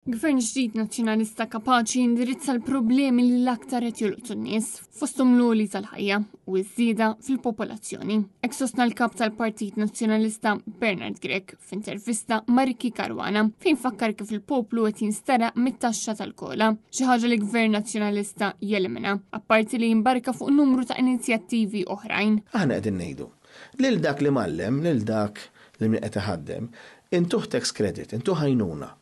Gvern ġdid Nazzjonalista kapaċi jindirizza l-problemi li l-aktar qed jolqtu n-nies, fosthom l-għoli tal-ħajja u ż-żieda fil-popolazzjoni. Hekk sostna l-Kap tal-Partit Nazzjonalista Bernard Grech f'intervista ma' Ricky Caruana fejn fakkar kif il-poplu qed jinsteraq mit-taxxa tal-kola, xi ħaġa li Gvern Nazzjonalista jelimina, apparti li jimbarka fuq numru ta' inizjattivi oħrajn. Aħna qegħdin ngħidu lil dak li mgħallem, lil dak li min qed iħaddem, intuh tax credit, intuh għajnuna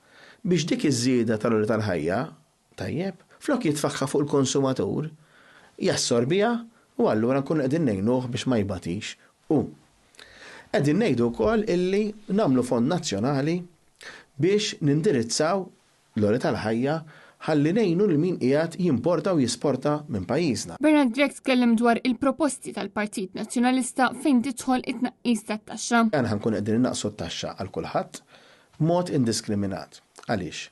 biex dik iż-żieda tal-għoli tal-ħajja, tajjeb, flok jitfagħha fuq il-konsumatur, jassorbiha u allura nkunu qegħdin ngħinuh biex ma jbatix hu. Qegħdin ngħidu wkoll illi nagħmlu fond nazzjonali biex nindirizzaw l-għoli tal-ħajja ħalli ngħinu lil min qiegħed jimporta u jisporta minn pajjiżna. Bernard Grech tkellem dwar il-proposti tal-Partit Nazzjonalista fejn tidħol it-tnaqqis tat-taxxa. Aħna ħa nkunu qegħdin innaqqsu t-taxxa għal kulħadd b'mod indiskriminat. Għaliex?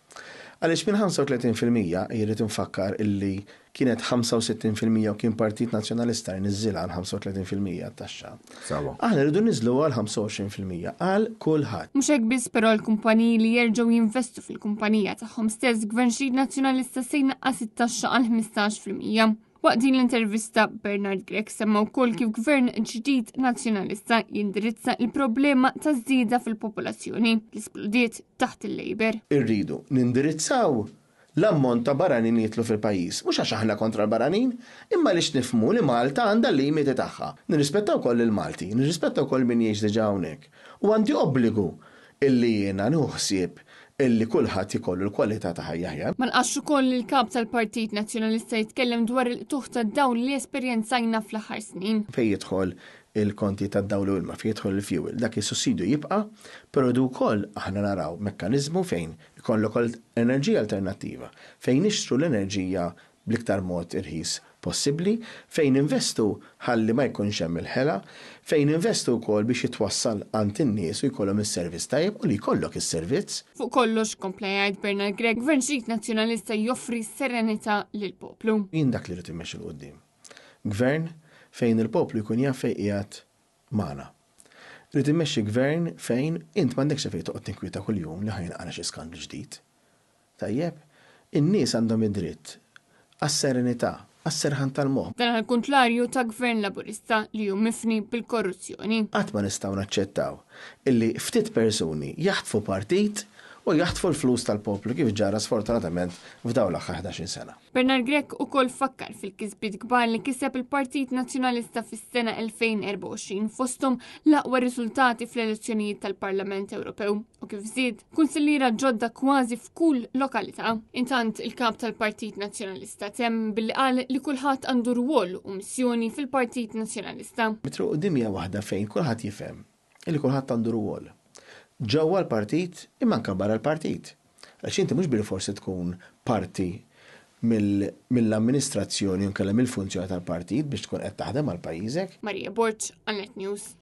Għaliex minn 35% irrid infakkar illi kienet 65% u kien Partit Nazzjonalista li niżżilha għal 35% t-taxxa. Sewwa. Aħna rridu niżżluha għal 25% għal kulħadd. Mhux hekk biss però l-kumpaniji li jerġgħu jinvestu fil-kumpanija tagħhom stess Gvern ġdid Nazzjonalista se jnaqqas it-taxxa għal 15%. Waqt din l-intervista Bernard Grech semma wkoll kif gvern ġdid nazzjonalista jindirizza il-problema ta' żieda fil-popolazzjoni li splodiet taħt il-Labour. Irridu nindirizzaw l-ammont ta' barranin li jidħlu fil-pajjiż. Mhux għax aħna kontra l-barranin, imma għaliex nifhmu li Malta għandha l-limiti tagħha. Nirrispetta wkoll lill-Malti, nirrispetta wkoll min jgħix diġà hawnhekk. U għandi obbligu illi jiena nieħu ħsieb illi kulħadd ikollu l-kwalità ta' ħajja aħjar. Ma nqasx ukoll li l-Kap tal-Partit Nazzjonalista jitkellem dwar il-qtugħ tad-dawl li esperjenzajna fl-aħħar snin. Fejn jidħol il-konti tad-dawl u ilma, fejn jidħol il-fuel, dak is-sussidju jibqa', però rridu wkoll aħna naraw mekkaniżmu fejn ikollok enerġija alternattiva, fejn nixtru l-enerġija bl-iktar mod irħis possibbli, fejn ninvestu ħalli ma jkunx hemm il-ħela, fejn ninvestu wkoll biex jitwassal għand in-nies u jkollhom is-servizz tajjeb u li jkollok is-servizz. Fuq kollox, kompla jgħid Bernard Grech, Gvern ġdid Nazzjonalista joffri serenità lill-poplu. Jien dak li rrid immexxi 'l quddiem. Gvern fejn il-poplu jkun jaf fejn qiegħed magħna. Rrid immexxi gvern fejn int m'għandekx għalfejn toqgħod tinkwieta kuljum li ħa jinqala' xi skandlu ġdid. Tajjeb? In-nies għandhom id-dritt għas-serenità, għas-serħan tal-moħħ. Dan għall-kuntrarju ta' Gvern Laburista li hu mifni bil-korruzzjoni. Qatt ma nistgħu naċċettaw illi ftit persuni jaħtfu partit u jaħtfu l-flus tal-poplu kif ġara sfortunatament f'dawn l-aħħar ħdax-il sena. Bernard Grech ukoll fakkar fil-kisbiet kbar li kiseb il-Partit Nazzjonalista fis-sena 2024 fosthom l-aqwa riżultati fl-elezzjonijiet tal-Parlament Ewropew u kif żied kunsilliera ġodda kważi f'kull lokalità. Intant il-kap tal-Partit Nazzjonalista temm billi qal li kulħadd għandu rwol u missjoni fil-Partit Nazzjonalista. It-triq quddiem hija waħda fejn kulħadd jifhem illi kulħadd għandu rwol. Ġewwa l-partit imma anke barra l-partit. Għaliex inti mhux bilfors tkun parti mill-amministrazzjoni jew inkella mill-funzjoni tal-partit biex tkun qed taħdem għal pajjiżek. Maria Borg għal Net News.